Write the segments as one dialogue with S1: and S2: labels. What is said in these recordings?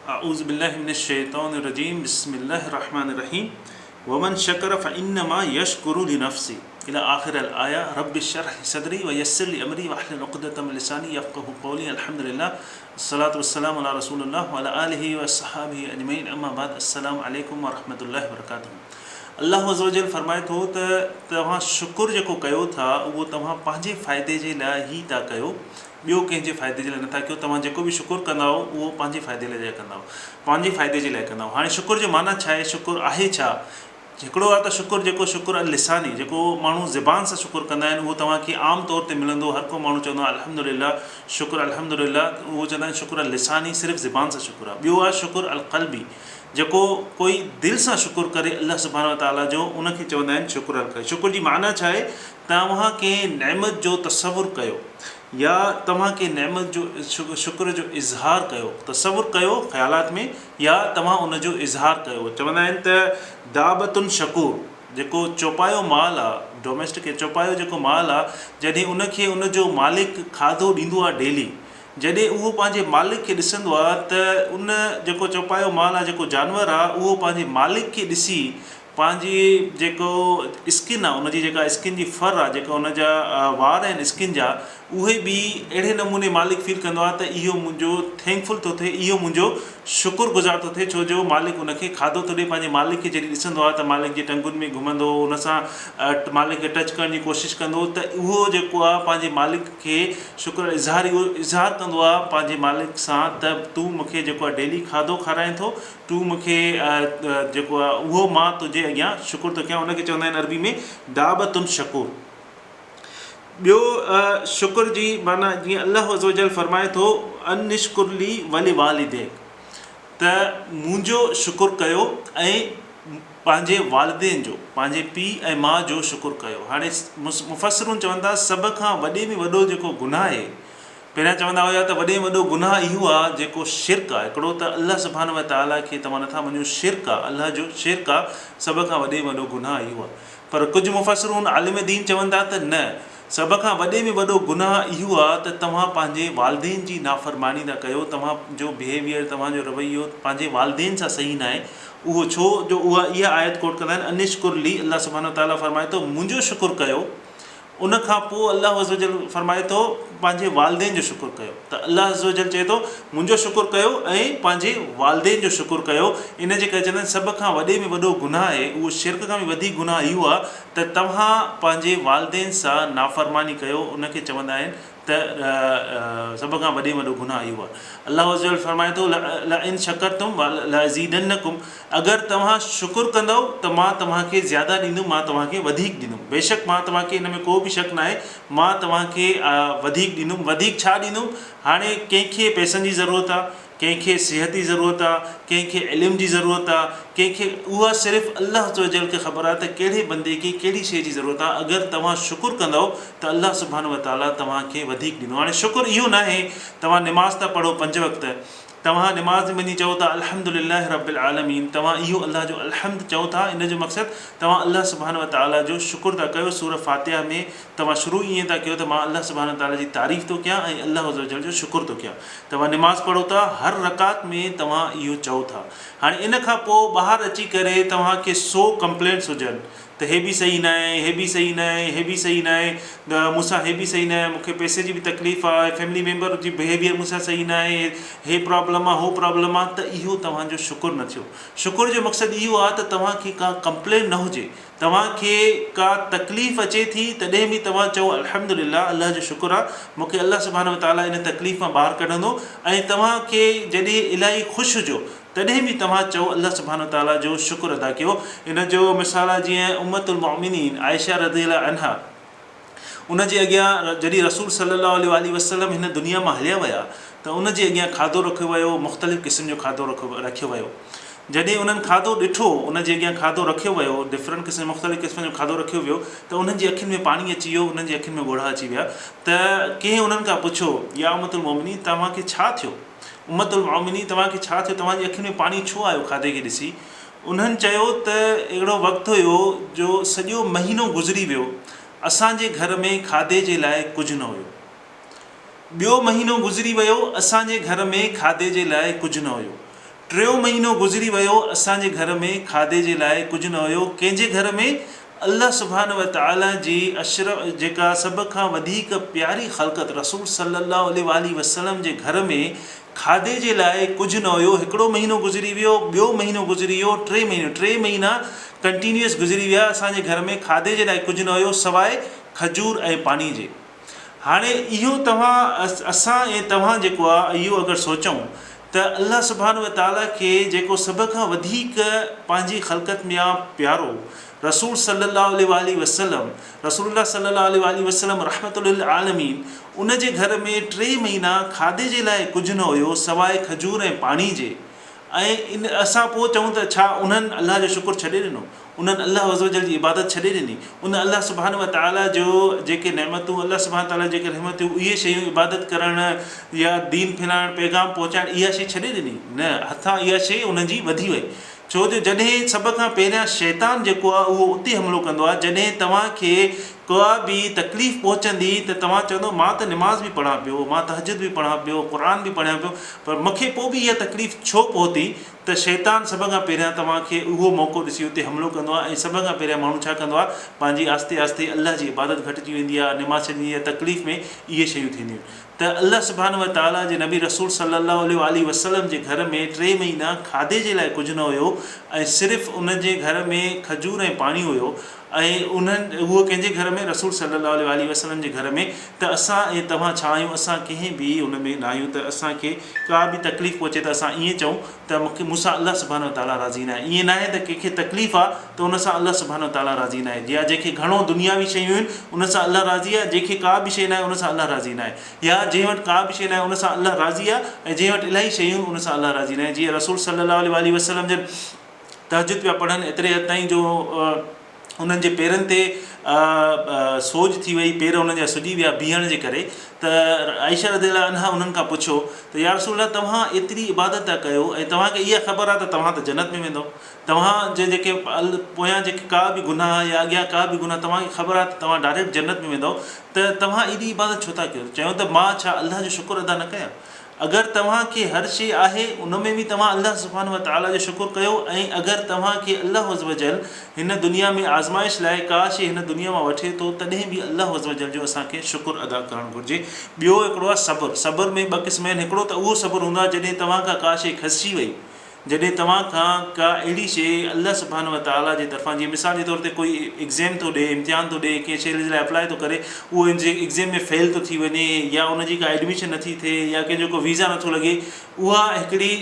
S1: اعوذ بالله من الشيطان الرجيم بسم الله الرحمن الرحيم ومن شڪر فانما يشڪر لنفسه الي آخر الايه رب اشرح لي صدري ويسر لي امري واحلل عقدة من لساني يفقهوا قولي الحمد لله الصلوة والسلام علي رسول الله وعلي آله واصحابه اجمعين اما بعد السلام عليڪم ورحمة الله وبرڪاته الله عزوجل فرمائي ٿو ته توهان شڪر جيڪو ڪيو ٿا اهو توهان پنهنجي فائدي جي لاء ئي ٿا ڪيو ٻيو ڪنهن جي فائدي جي لاء نٿا ڪيو توهان جيڪو به شڪر ڪندائو اهو پنهنجي فائدي لاء ڪندائو پنهنجي فائدي جي لاء ڪندائو هاڻي شڪر جو معنيٰ ڇا آهي شڪر آهي ڇا هڪڙو آهي ته شڪر جيڪو شڪر اللساني جيڪو ماڻهو زبان سان شڪر ڪندا آهن اهو توهان کي عام طور تي ملندو هر ڪو ماڻهو چوندو آهي الحمد لله شڪر الحمد لله اهو چوندا آهن شڪر اللساني صرف زبان سان شڪر آهي ٻيو آهي شڪر القلبي جيڪو ڪوئي دل سان شڪر ڪري الله سبحانه وتعالٰي جو ان کي چوندا آهن شڪر القلبي شڪر جي معنيٰ ڇا آهي توهان ڪنهن نعمت جو تصور ڪيو يا توهان ڪنهن نعمت جو شڪر جو اظهار ڪيو، تصور ڪيو خيالات ۾ يا توهان ان جو اظهار ڪيو. چوندا آهن ته دابة شڪور جيڪو چوپايو مال آ، ڊوميسٽڪ چوپايو جيڪو مال آ، جڏهن ان کي ان جو مالڪ کاڌو ڏيندو آ ڊيلي، جڏهن اهو پنهنجي مالڪ کي ڏسندو آ ته ان جيڪو چوپايو مال آ، جيڪو جانور آ، اهو پنهنجي مالڪ کي ڏسي پنهنجي جيڪو اسڪن آ ان جي جيڪا اسڪن جي فر آ جيڪا ان جا وار آهن اسڪن جا اهي به اهڙي نموني مالڪ فيل ڪندو آ ته اهو منهنجو ٿينڪفل ٿو ٿئي اهو منهنجو شڪر گذار ٿو ٿئي ڇو جو مالڪ ان کي کاڌو ٿو ڏي پنهنجي مالڪ کي جڏهن ڏسندو آ ته مالڪ جي ٽنگن ۾ گهمندو ان سان مالڪ کي ٽچ ڪرڻ جي ڪوشش ڪندو ته اهو جيڪو آ پنهنجي مالڪ کي شڪر اظهار اهو اظهار ڪندو آ پنهنجي مالڪ سان ته تون مون کي جيڪو آ ڊيلي کاڌو کارائين ٿو تون مون کي جيڪو آهي اهو مان تنهنجي اڳيان شڪر ٿو ڪيان ان کي چوندا آهن عربي ۾ دابة شڪور ٻيو شڪر جي معنيٰ جيئن الله عزوجل فرمائي ٿو ان اشڪر لي ولوالديڪ ته منهنجو شڪر ڪيو ۽ پنهنجي والدين جو پنهنجي پيء ۽ ماء جو شڪر ڪيو هاڻي مفسرون چون ٿا سڀ کان وڏي ۾ وڏو جيڪو گناهه آهي پهريان چوندا هيا ته وڏي ۾ وڏو گناهه اهو آ جيڪو شرڪ آ هڪڙو ته الله سبحانه وتعاليٰ کي توهان نٿا مڃو شرڪ آ الله جو شرڪ آ سڀ کان وڏي ۾ وڏو گناهه اهو آ پر ڪجهه مفسرون عالم دين چون ٿا ته نه سڀ کان وڏي ۾ وڏو گناهه اهو آ ته توهان پنهنجي والدين جي نافرماني ٿا ڪيو توهان جو بهيويئر توهان جو رويو پنهنجي والدين سان صحيح ناهي اهو ڇو جو اها اها آيت ڪوٽ ڪندا آهن ان اشڪر لي الله سبحانه وتعاليٰ فرمائي ٿو منهنجو شڪر ڪيو ان کان پوء الله عزّوجلّ فرمائي ٿو، پنهنجي والدين جو شڪر ڪيو ته الله عزّوجلّ چئي ٿو، منهنجو شڪر ڪيو ۽ پنهنجي والدين جو شڪر ڪيو، ان جي ڪري چوندا آهن سڀ کان وڏي ۾ وڏو گناهه آهي اهو شرڪ کان به وڌيڪ گناهه اهو آهي ته توهان پنهنجي والدين سان نافرماني ڪيو ان کي چوندا آهن ته سڀ کان وڏي ۾ وڏو گناهه اهو آهي. الله عزّوجلّ فرمائي ٿو، لئن شڪرتم لازيدنڪم اگر توهان شڪر ڪندؤ ته مان توهان کي زياده ڏيندم، مان توهان کي وڌيڪ ڏيندم. بيشڪ مان توهان کي ان ۾ ڪو به شڪ ناهي، مان توهان کي وڌيڪ ڏيندم. وڌيڪ ڇا ڏيندم؟ هاڻي ڪنهن کي پئسن جي ضرورت آ، ڪنهن کي صحت جي ضرورت آ، ڪنهن کي علم جي ضرورت آ، ڪنهن کي اها صرف الله عزّوجلّ کي خبر آ ته ڪهڙي بندي کي ڪهڙي شيء جي ضرورت آ. اگر توهان شڪر ڪندؤ ته الله سبحانه وتعاليٰ توهان کي وڌيڪ ڏيندو. هاڻي شڪر اهو ناهي توهان نماز ٿا پڙهو پنج وقت، توهان نماز ۾ وڃي چئو ٿا الحمد لله رب العالمين توهان اهو الله جو الحمد چئو ٿا ان جو مقصد توهان الله سبحانه وتعاليٰ جو شڪر ٿا ڪيو سوره فاتحه ۾ توهان شروع ائين ٿا ڪيو ته مان الله سبحانه وتعاليٰ جي تعريف ٿو ڪيان ۽ الله عزوجل جو شڪر ٿو ڪيان توهان نماز پڙهو ٿا هر رڪعت ۾ توهان اهو چئو ٿا هاڻي ان کان پوء ٻاهر اچي ڪري توهان کي سو ڪمپلينٽس هجن ته هي به صحيح ناهي، هي به صحيح ناهي، هي به صحيح ناهي، مون سان هي به صحيح ناهي، مون کي پئسي جي به تڪليف آهي، فيملي ميمبر جي بهيويئر مون سان صحيح ناهي، هي پرابلم آهي، هو پرابلم آهي ته اهو توهان جو شڪر نه ٿيو. شڪر جو مقصد اهو آهي ته توهان کي ڪا ڪمپلين نه هجي، توهان کي ڪا تڪليف اچي ٿي تڏهن به توهان چئو الحمدلله الله جو شڪر آهي مون کي الله سبحانه وتعاليٰ ان تڪليف مان ٻاهر ڪڍندو ۽ توهان کي جڏهن الاهي خوش هجو تڏهن به توهان چئو الله سبحانه وتعاليٰ جو شڪر ادا ڪيو. ان جو مثال آهي جيئن امة المؤمنين عائشه رضي الله عنها ان جي اڳيان جڏهن رسول صلي الله عليه واٰله وسلم هن دنيا مان هليا ويا ته ان جي اڳيان کاڌو رکيو ويو مختلف قسم جو کاڌو رکيو ويو جڏهن انهن کاڌو ڏٺو ان جي اڳيان کاڌو رکيو ويو ڊفرنٽ قسم مختلف قسم جو کاڌو رکيو ويو ته انهن جي اکين ۾ پاڻي اچي ويو انهن جي اکين ۾ ڳوڙها اچي ويا ته ڪنهن انهن کان پڇيو يا امة المؤمنين توهان کي ڇا ٿيو امة المؤمنين توهان کي ڇا ٿيو توهان جي اکين ۾ پاڻي ڇو آيو کاڌي کي ڏسي؟ انهن چيو ته اهڙو وقت هيو جو سڄو مهينو گذري ويو اسان جي گهر ۾ کاڌي جي لاء ڪجهه نه هيو. ٻيو مهينو گذري ويو اسان جي گهر ۾ کاڌي جي لاء ڪجهه نه هيو. ٽيون مهينو گذري ويو اسان جي گهر ۾ کاڌي جي لاء ڪجهه نه هيو ڪنهن جي گهر ۾ الله سبحانه وتعاليٰ جي اشرف جيڪا سڀ کان وڌيڪ پياري خلقت رسول صلي الله عليه واٰله وسلم جي گهر ۾ کاڌي جي لاء ڪجهه نه هيو هڪڙو مهينو گذري ويو ٻيو مهينو گذري ويو ٽي مهينو ٽي مهينا ڪنٽينيوس گذري ويا اسان جي گهر ۾ کاڌي جي لاء ڪجهه نه هيو سواء کجور ۽ پاڻي جي هاڻي اهو توهان اسان ۽ توهان جيڪو آهي اهو اگر سوچون ته الله سبحانه وتعاليٰ کي جيڪو سڀ کان وڌيڪ پنهنجي خلقت ۾ آ پيارو رسول صلي الله عليه واٰله وسلم رسول الله صلي الله عليه واٰله وسلم رحمة للعالمين ان جي گهر ۾ ٽي مهينا کاڌي جي لاء ڪجهه نه هيو سواء کجور ۽ پاڻي جي ۽ ان اسان پوء چئون ته ڇا انهن الله جو شڪر ڇڏي ڏنو؟ انهن الله عزّوجلّ جي عبادت ڇڏي ڏني؟ ان الله سبحانه وتعاليٰ جو جيڪي نعمتون، الله سبحانه وتعاليٰ جيڪي رحمتون، اهي شيون عبادت ڪرڻ يا دين ڦهلائڻ، پيغام پهچائڻ اها شيء ڇڏي ڏني؟ نه، هٿان اها شيء انهن جي وڌي وئي. ڇو جو جڏهن سڀ کان پهريان شيطان جيڪو آهي اهو اتي حملو ڪندو آهي، جڏهن توهان کي ڪا به تڪليف پهچندي ته توهان چوندؤ مان ته نماز به پڙهان پيو، مان تهجد به پڙهان پيو، قرآن به پڙهيان پيو پر مون کي پوء به اها تڪليف ڇو پهتي ته شيطان سڀ کان پهريان توهان کي اهو موقعو ڏسي اتي حملو ڪندو آهي ۽ سڀ کان پهريان ماڻهو ڇا ڪندو آهي پنهنجي آهستي آهستي الله جي عبادت گهٽجي ويندي آهي نماز ڇڏجي ويندي آهي تڪليف ۾ اهي شيون ٿينديون آهن ته الله سبحانه وتعاليٰ جي نبي رسول صلي الله عليه واٰله وسلم جي گهر ۾ ٽي مهينا کاڌي جي لاء ڪجهه نه هيو ۽ صرف ان جي گهر ۾ کجور ۽ پاڻي هيو ۽ انهن اهو ڪنهن جي گهر ۾ رسول صلي الله عليه واٰله وسلم جي گهر ۾ ته اسان ۽ توهان ڇا آهيون اسان ڪنهن به ان ۾ نه آهيون ته اسان کي ڪا به تڪليف پهچي ته اسان ائين چئون ته مون کي مون سان الله سبحانه وتعاليٰ راضي ناهي ائين ناهي ته ڪنهن کي تڪليف آهي ته ان سان الله سبحانه وتعاليٰ راضي ناهي يا جنهن کي گهڻو دنياوي شيون آهن ان سان الله راضي آهي جنهن کي ڪا به شيء ناهي ان سان الله راضي ناهي يا جنهن وٽ ڪا به شيء ناهي ان سان الله راضي آهي ۽ جنهن وٽ الاهي شيون آهن ان سان الله راضي ناهي جيئن رسول صلي الله عليه واٰله وسلم جن تهجد پيا پڙهن ايتري حد تائين جو انهن جي پيرن تي سوڄ ٿي وئي پير انهن جا سڄي ويا بيهڻ جي ڪري ته عائشه رضي الله عنها انهن کان پڇيو ته يا رسول الله توهان ايتري عبادت ٿا ڪيو ۽ توهان کي اها خبر آهي ته توهان ته جنت ۾ ويندؤ توهان جي جيڪي پويان جيڪي ڪا به گناهه يا اڳيان ڪا به گناهه توهان کي خبر آهي ته توهان ڊائريڪٽ جنت ۾ ويندؤ ته توهان ايڏي عبادت ڇو ٿا ڪيو چيو ته مان ڇا الله جو شڪر ادا نه ڪيان اگر توهان کي هر شيء آهي ان ۾ به توهان الله سبحانه وتعاليٰ جو شڪر ڪيو ۽ اگر توهان کي الله عزّوجلّ هن دنيا ۾ آزمائش لاء ڪا شيء هن دنيا مان وٺي ٿو تڏهن به الله عزّوجلّ جو اسان کي شڪر ادا ڪرڻ گهرجي. ٻيو هڪڙو آهي صبر، صبر ۾ ٻه قسم آهن هڪڙو ته اهو صبر هوندو آهي جڏهن توهان کان ڪا شيء کسجي وئي جڏهن توهان کان ڪا اهڙي شيء الله سبحانه وتعاليٰ جي طرفان جيئن مثال جي طور تي ڪوئي ايگزيم ٿو ڏئي امتحان ٿو ڏئي ڪنهن شيء جي لاء اپلاء ٿو ڪري اهو ايگزيم ۾ فيل ٿو ٿي وڃي يا ان جي ڪا ايڊميشن نٿي ٿئي يا ڪنهن جو ڪو ويزا نٿو لڳي اها هڪڙي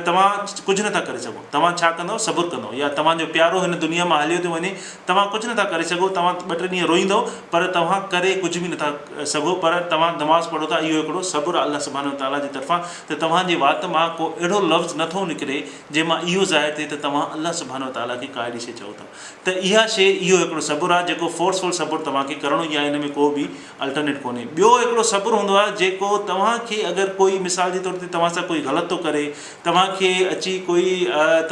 S1: توهان ڪجهه نٿا ڪري سگهو توهان ڇا ڪندؤ صبر ڪندؤ يا توهان جو پيارو هن دنيا مان هليو ٿو وڃي توهان ڪجهه نٿا ڪري سگهو توهان ٻه ٽي ڏينهن روئيندؤ پر توهان ڪري ڪجهه به نٿا سگهو پر توهان نماز پڙهو ٿا اهو هڪڙو صبر آهي الله سبحانه وتعاليٰ جي طرفان ته توهان جي وات مان ڪو اهڙو لفظ نٿو نڪري جنهن مان اهو ظاهر ٿئي ته توهان الله سبحانه وتعاليٰ کي ڪا اهڙي شيء چئو ٿا ته اها شيء اهو هڪڙو صبر آهي جيڪو فورسفل صبر توهان کي ڪرڻو ئي آهي ان ۾ ڪو به الٽرنيٽ ڪونهي ٻيو هڪڙو صبر هوندو آهي جيڪو توهان کي اگر ڪوئي مثال جي طور تي توهان سان ڪوئي غلط ٿو ڪري توهان کي اچي ڪوئي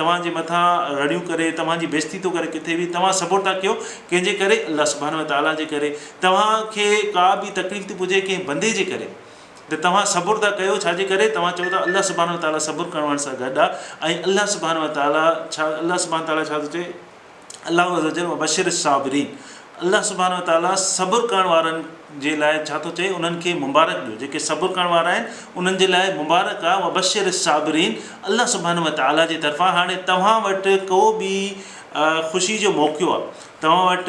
S1: توهان جي مٿان رڙيون ڪري توهان جي بيعزتي ٿو ڪري ڪٿي به توهان صبر ٿا ڪيو ڪنهن جي ڪري الله سبحانه وتعاليٰ جي ڪري توهان کي ڪا به تڪليف ٿي پڄي ڪنهن بندي جي ڪري ته توهان صبر ٿا ڪيو ڇا جي ڪري توهان چئو ٿا الله سبحانه وتعاليٰ صبر ڪرڻ وارن سان گڏ آهي ۽ الله سبحانه وتعاليٰ ڇا الله سبحانه وتعاليٰ ڇا ٿو چئي الله عزوجل وبشر الصابرين الله سبحانه وتعاليٰ صبر ڪرڻ وارن جي لاء ڇا ٿو چئي انهن کي مبارڪ ڏيو جيڪي صبر ڪرڻ وارا آهن انهن جي لاء مبارڪ آ وبشر الصابرين الله سبحانه وتعاليٰ جي طرفان هاڻي توهان وٽ ڪو به خوشي جو موقعو آ توهان وٽ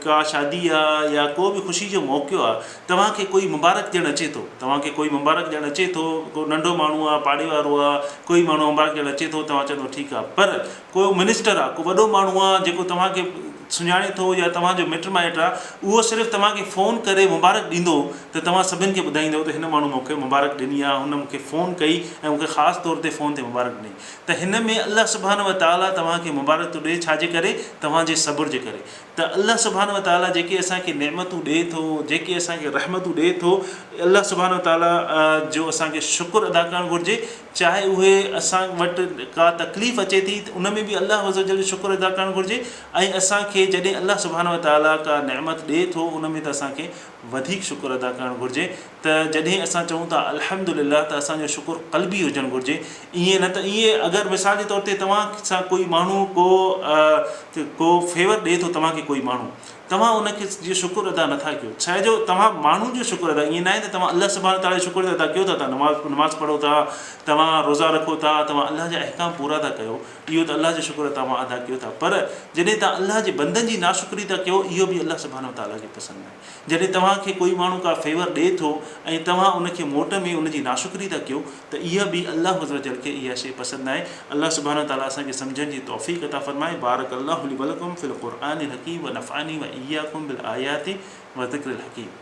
S1: ڪا شادي آ يا ڪو به خوشي جو موقعو آ توهان کي ڪوئي مبارڪ ڏيڻ اچي ٿو توهان کي ڪوئي مبارڪ ڏيڻ اچي ٿو ڪو ننڍو ماڻهو آ پاڙي وارو آ ڪوئي ماڻهو مبارڪ ڏيڻ اچي ٿو توهان چوندو ٺيڪ آ پر ڪو منسٽر آ، ڪو وڏو ماڻهو آ جيڪو توهان کي سڃاڻي ٿو يا توهان جو مٽ مائٽ آ، اهو صرف توهان کي فون ڪري مبارڪ ڏيندو ته توهان سڀن کي ٻڌائيندؤ ته هن ماڻهو مون کي مبارڪ ڏني آ، هن مون کي فون ڪئي ۽ مون کي خاص طور تي فون تي مبارڪ ڏني ته هن ۾ الله سبحانه وتعاليٰ توهان کي مبارڪ ٿو ڏئي ڇا جي ڪري؟ توهان جي صبر جي ڪري ته الله سبحانه وتعاليٰ جيڪي اسان کي نعمتون ڏئي ٿو، جيڪي اسان کي رحمتون ڏئي ٿو، الله سبحانه وتعاليٰ جو اسان کي شڪر ادا ڪرڻ گهرجي. چاهي اهي اسان وٽ ڪا تڪليف اچي ٿي ته ان ۾ به الله عزّوجلّ جو شڪر ادا ڪرڻ گهرجي ۽ اسان کي جڏهن الله سبحانه وتعاليٰ ڪا نعمت ڏئي ٿو ان ۾ ته اسان کي وڌيڪ شڪر ادا ڪرڻ گهرجي ته جڏهن اسان چئون ٿا الحمد لله ته اسان جو شڪر قلبي هجڻ گهرجي ائين نه ته ائين اگر مثال جي طور تي توهان سان ڪوئي ماڻهو ڪو ڪو فيور ڏئي ٿو توهان کي ڪوئي ماڻهو توهان ان کي جو شڪر ادا نٿا ڪيو ڇا جو توهان ماڻهو جو شڪر ادا ائين ناهي ته توهان الله سبحانه تعالٰي جو شڪر ادا ڪيو ٿا توهان نماز نماز پڙهو ٿا توهان روزا رکو ٿا توهان الله جا احڪام پورا ٿا ڪيو اهو ته الله جو شڪر توهان ادا ڪيو ٿا پر جڏهن توهان الله جي بندن جي ناشڪري ٿا ڪيو اهو به الله سبحانه تعالٰي کي پسند ناهي جڏهن توهان کي ڪوئي ماڻهو ڪا فيور ڏئي ٿو ۽ توهان ان کي موٽ ۾ ان جي ناشڪري ٿا ڪيو ته اها به الله عزوجل کي اها شيء پسند ناهي. الله سبحانه وتعاليٰ اسان کي سمجهڻ جي توفيق عطا فرمائي. بارڪ الله لي ولڪم في القرآن الحڪيم ونفعني واياڪم بالآيات والذڪر الحڪيم.